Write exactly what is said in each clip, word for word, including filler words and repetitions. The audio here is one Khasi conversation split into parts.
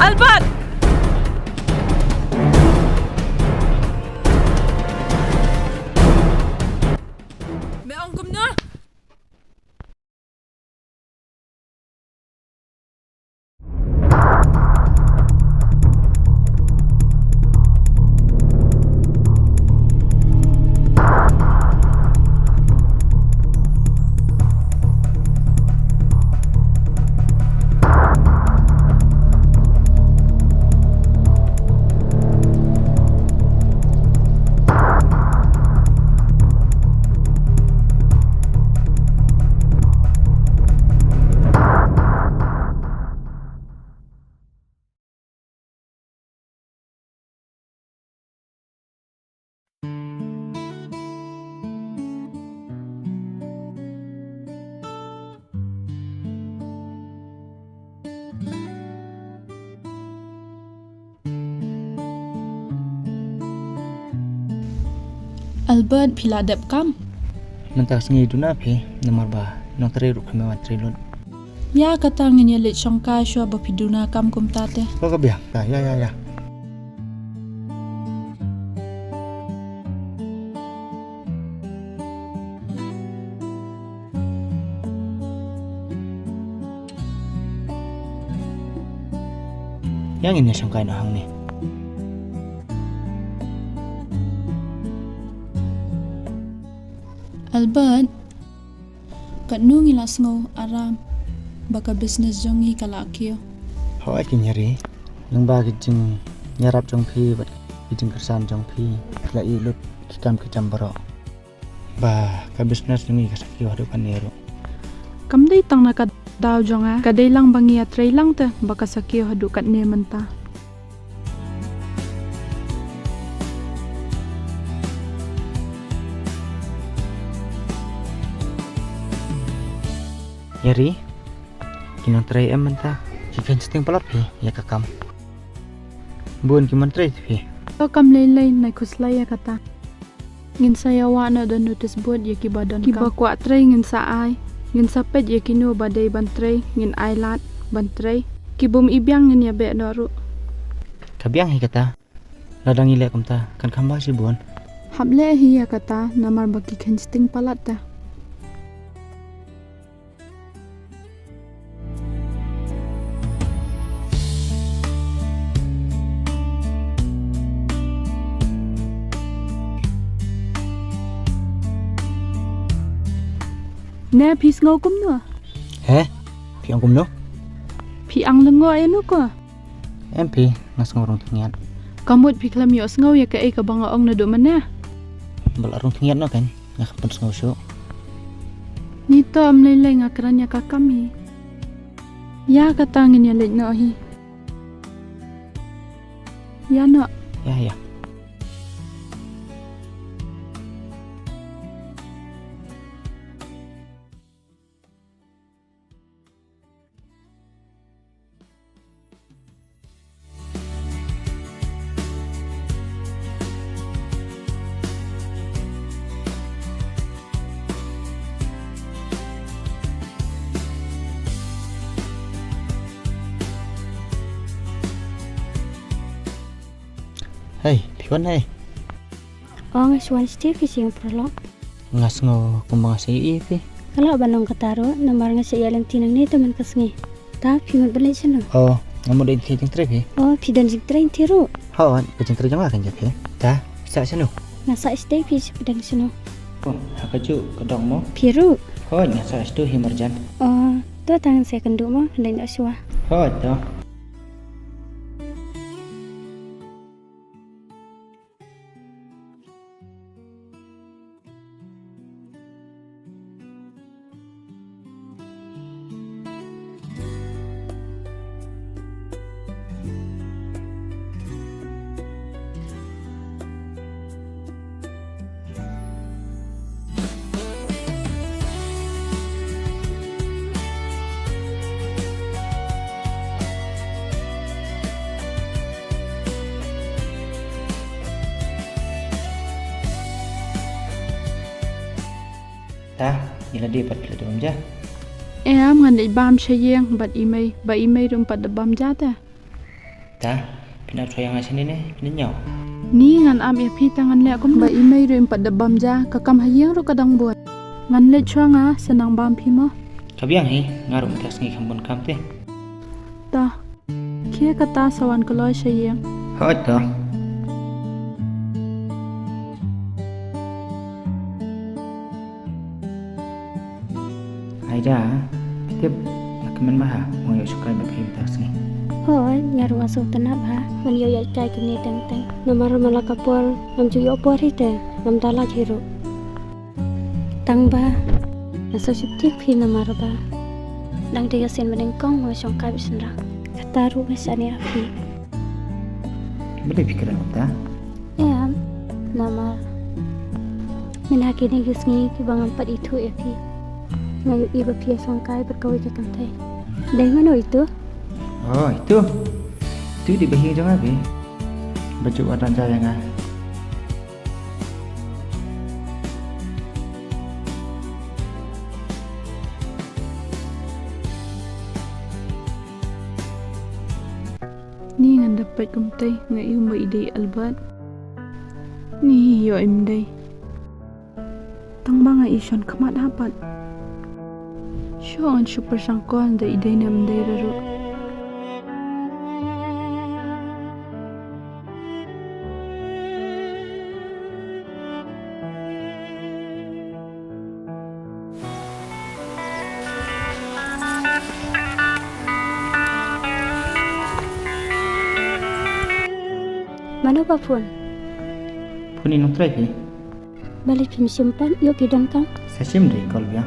Albert! Me ong kumno? Albert, phi la dep kam? Mynta ka sngi duna phi, namar ba nongtrei ruh khlem wan trei lut. Ïa kata ngin ïa leit shongkai shuwa ba phi duna kam kumta te. Ko ka biang, ta, ïa, ïa, ïa. Ïa ngin ïa shongkai noh hangne. Albert, katno ngi la sngew aram ba ka business jong ngi ka la kiew. Hooid ki Nyari, lyngba ki jingïarap jong phi bad ki jingkyrshan jong phi, phi la ïeh lut ki kam ki jam baroh. Ba ka business jong ngi ka sa kiew haduh katne ruh. Kam dei tang na ka daw jong nga, ka dei lang ba ngi ïatrei lang te ba ka sa kiew haduh katne mynta. Ïa ri, ki nongtrei em mynta, ki kheiñ shiteng palat phi ïa ka kam. Bun ki mon trei phi. To kam lei lei, nai khuslai ïa kata. Ngin sa ïa wad noh da notice board ïa kiba don kam. Kiba kwah trei ngin sa ai. Ngin sa peit ïa kino ba dei ban trei, ngin ai lad ban trei. Ki bym i biang ngin ïa beh noh ruh. Ka biang hi kata. Lada ngi leh kumta, kan kham bha shibun. Hap leh hi ïa kata, namar ba ki kheiñ shiteng palat te. Ne phi sngew kumno? He? Phi ong kumno? Phi ang lyngngoh ïano ko? Em phi, nga sngew rung thngiat. Ka mut phi khlem ïohsngew ïa kaei kaba nga ong naduh mynne? Ba la rung thngiat noh kan. Nga khlem pynsngew shuh. Nito ym lei lei, nga kren ïa ka kam hi. Ïa kata ngin ïa leit noh hi. Ïa noh. Ïa, ïa. Hei, phi wan hei. Ong, nga shu wan shatei, phi shu ïeng paralok. Nga sngew kumba nga sa ïohi ïa phi. Ka lah ban long kata ruh, namar nga sa ïaid lynti nangne te man ka sngi. Ta phi mut ban leit shano? Oh, nga mut leit leit jingtrei phi. Oh, phi don jingtrei lynti ruh? Hooid, ka jingtrei jong nga kan jia phi. Ta, sah shano? Nga sah shatei, phi shu pdeng shano? Oh, ha kajuh ka dong mo? Phi ruh? Hooid, nga sah shatu hi marjan. Oh, to tang sa ïakynduh mo, leit noh shuwa. Hooid to. Ta, ïa lade pat phi la dep bam ja? Em, ngan dei bam sha ïing bad i mei, ba i mei ruh em pat dep bam ja ta. Phin ap shuwa ïa nga shane ne phin ñiew? Ni ngan ap ïa phi, tang ngan leh kumno? Ba i mei ruh im pat da bam ja, ka kam ha ïing ruh ka dang bun. Ngan leit shuwa nga, sa nang bam phi mo. Ka biang hi, nga ruh mynta ka sngi kham bun kam te. To. Khie kata sa wan kloi sha ïing. Hooid to. Aida, tip, nga kmen bha, nga ïoh shongkai bad phi mynta ka sngi. Hooid, nga ruh nga sngewtynnat bha ban ïoh ïaid kai kane teng teng. Namar ma la ka por ngam ju ïoh por hi te, ngam da lait hi ruh. Tang ba nga sngewsih phi namar ba dang dei ka sien ba nyngkong nga shongkai bad shynrang. Kata ruh nga shaniah ïa phi. Balei phi kren kumta? Em, namar mynta kine ki sngi kiba ngam pat ithuh ïa phi, nga ïohi ba phi ïa shongkai bad kawei ka kynthei. Dei mano itu? Oh, itu. Itu dei ba hi jong nga phi. Ba ju wat ran ja ïa nga. Ni ngan da peit kumtei, nga ïohi ba i dei Albert. Ni ïoh im dei. Tang ba nga i shon khmat ha pat. Shu ngan shu pyrshang ko da i dei ne em dei ruh. Mano ba phone? Phone i nongtrei phi? Balei phim shim pat, ïoh ki donkam? Sa shim dei call biang.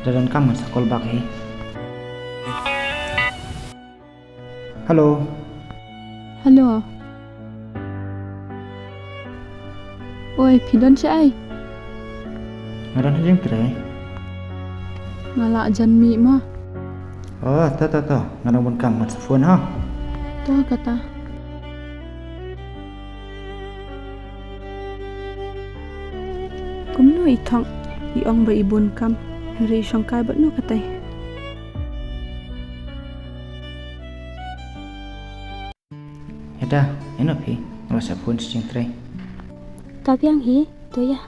Da donkam ngan sa call back hi. Hello. Hello. Oi, phi don shaei? Nga don ha jingtrei. Nga lah jan mih ma. Oh, to to to. Nga dang bun kam, ngan sa phone ha. To kata. Kumno i thok, i ong ba i bun kam, hynrei i shongkai bad no katei. Ïada, ïano phi, nga la sa phone sha jingtrei. Ka biang hi, to ïa.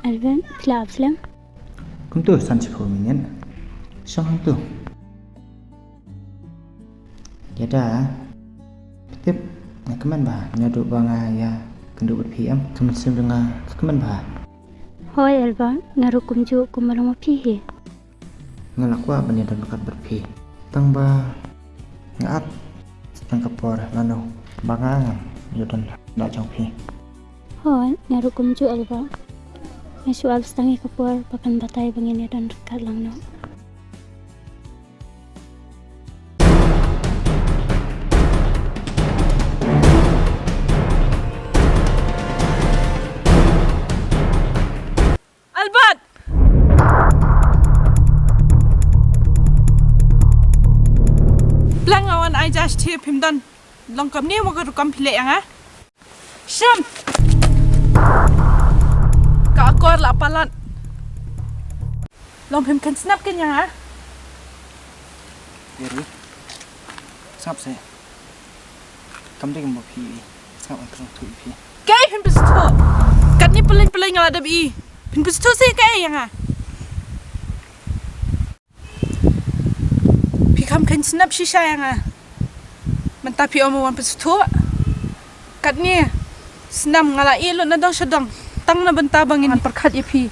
Alvin, phi la ap slem? Kumto san shiphew minit. Shong hangto. Ïada, phi tip, nga kmen bha, naduh ba nga ïakynduh bad phi em, ka mynsiem jong nga ka kmen bha. Hooid Alvin, nga ruh kumjuh kumba long ma phi hi. Nga la kwah ban ïadon ryngkat bad phi. Tang ba nga ap tang ka por lano ba nga ngam ïoh don la jong phi. Hooid, nga ruh kumjuh Alvin. Nga shu ap tang ïa ka por ba kan batai ba ngin ïadon ryngkat lano. Albert! Plang nga wan ai ja sha phi, phim don long kumne mo ka rukom phi leh ïa nga. Sham! Ka akor la palat. Long phim khein snap kein ïa nga. Ïari. Sngap seh. Kam dei kumba phi ïohi. Sngap, ngan pynsngewthuh ïa phi. Kaei phin pynsngewthuh? Katne pyllein pyllein nga la dep ïohi. Phin pynsngewthuh seh kaei ïa nga? Phi kham khein snap shisha ïa nga. Mynta phi ong wan pynsngewthuh. Katne snam nga la ïeh lut na dong sha dong tang na bynta ba ngin pyrkhat ïa phi.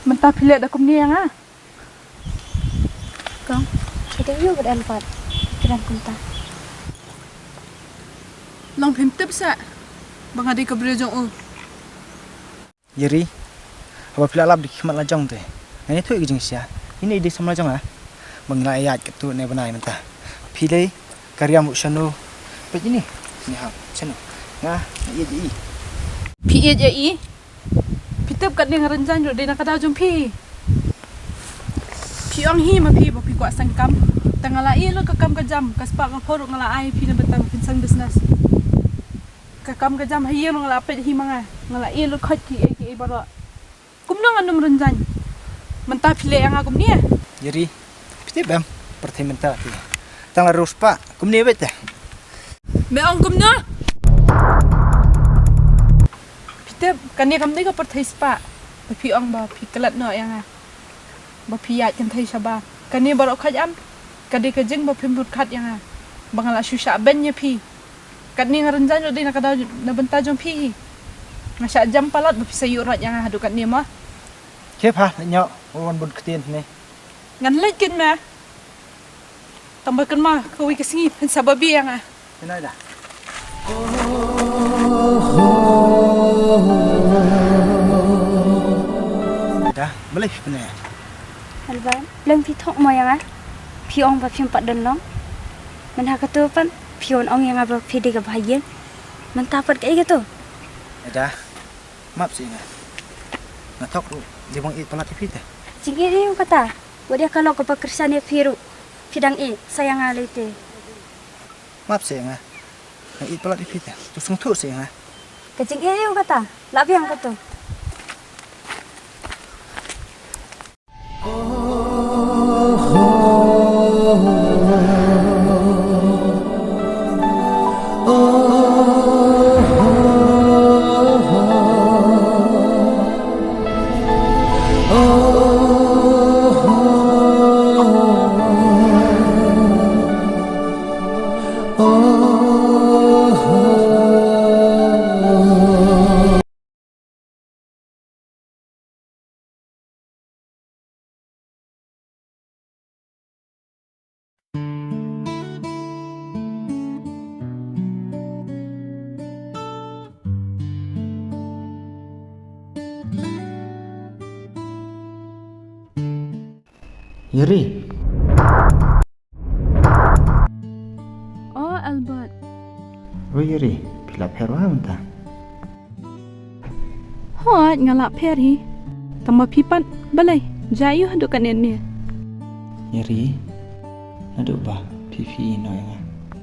Mynta phi leh da kumne ïa nga. Kong, phi dei ïa u bad Albert. Kren kumta. Long phim tip seh ba nga dei ka briew jong u. Ïari, haba phi la lap da ki khmat la jong te, ngan ïathuh ïa ka jingshisha. Ine i dei samla jong nga? Ba ngi la ïaid katto katne bnai mynta. Phi lei ka riam u shano? Peit ïa ini. Ni ha shano? Nga nga ïeit ïa i. Phi ïeit ïa i? Phi tip katne nga rynjang ruh dei na ka daw jong phi. Phi ong hi ma phi ba phi kwah seng kam. Te nga la ïeh lut ka kam ka jam, ka spah ka phew ruh nga la ai phi na bynta ba phin seng business. Ka kam ka jam ha ïing ruh nga la peit hi ma nga. Nga la ïeh lut khoit kiei kiei baroh. Kumno ngan ym rynjang? Mynta phi leh ïa nga kumne? Ïari, phi tip em, pyrthei mynta te tang la riewspah kumne beit te. Me ong kumno? Phi tip kane kam dei ka pyrthei spah. Ba phi ong ba phi klet noh ïa nga, ba phi ïaid kynthei shabar. Kane baroh khoit em ka dei ka jing ba phim pyrkhat ïa nga, ba nga la shu shah beiñ ïa phi. Katne nga rynjang ruh dei na ka daw na bynta jong phi hi. Nga shah jam palat ba phi sa ïuh roit ïa nga haduh katne mo. Khie pha, leit noh, wan bun ktien ne. Ngan leit kin ma. Tang ba kynmaw kawei ka sngi phin sa babe ïa nga. Phin ïa da. Da, balei phi pynïaid? Albert, lem phi thok mo ïa nga. Phi ong ba phim pat don long. Mynta kato pat phi wan ong ïa nga ba phi dei ka bha ïing. Mynta pat kaei kato? Da, map seh ïa nga. Nga thok ruh dei ban ïeit palat ïa phi te. Jingïeit ïa u kata? Wat ïa ka lok kaba kyrshan ïa phi ruh phi dang ïeit sa ïa nga lei te. Map seh ïa nga. Nga ïeit palat ïa phi te. To sngewthuh seh ïa nga. Ka jingïeit ïa u kata? Lah biang kato. Ïari. O Albert. O Ïari, phi la pher bha mynta? Hooid, nga la pher hi. Tang ma phi pat balei? Jia ïa u haduh katne ne. Ïari, naduh ba phi phi ïehnoh ïa nga,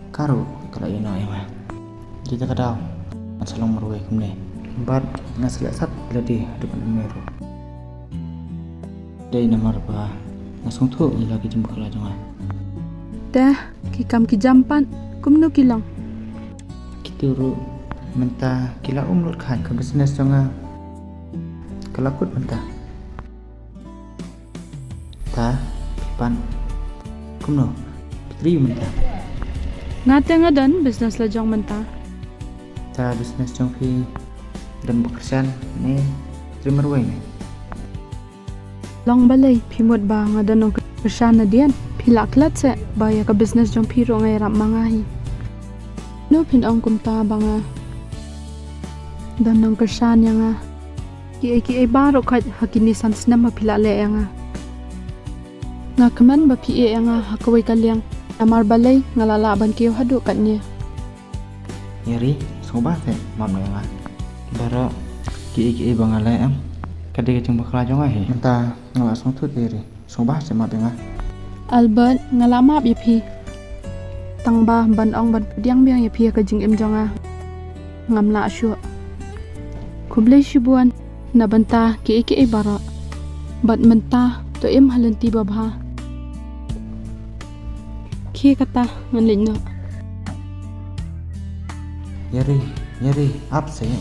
ka ruh ka la ïehnoh ïa nga. Dei ta ka daw ngan sa long marwei kumne. Bad nga sa leh sat lade haduh katne ruh. Dei namar ba nga sngewthuh ïa la ki jingbakla jong nga. Te ki kam ki jam pat kumno ki long? Kito ruh mynta ki la um lut kha ka business jong nga. Ka la kut mynta. Ta, phi pat kumno? Phi trei mynta? Nga te nga don business la jong mynta. Ta business jong phi don ba kyrshan ne trei marwei ne? Long balei phi mut ba nga don nongkyrshan nadien? Phi lah klet seh ba ïa ka business jong phi ruh nga ïarap ma nga hi. No phin ong kumta ba nga don nongkyrshan ïa nga? Kiei kiei baroh khoit ha kine san snem ba phi la leh ïa nga. Nga kmen ba phi ïeh ïa nga ha kawei ka liang. Namar balei nga la lah ban kiew haduh katne? Ïari, sngewbha seh map noh ïa nga. Baroh kiei kiei ba nga leh em, ka dei ka jingbakla jong nga hi. Mynta nga la sngewthuh te Ïari. Sngewbha seh map ïa nga. Albert, nga la map ïa phi. Tang ba ban ong ban pdiang biang ïa phi ïa ka jingim jong nga, ngam lah shuh. Khublei shibun na bynta kiei kiei baroh. Bad mynta to im ha lynti babha. Khie kata ngan leit noh. Ïari, Ïari, ap seh.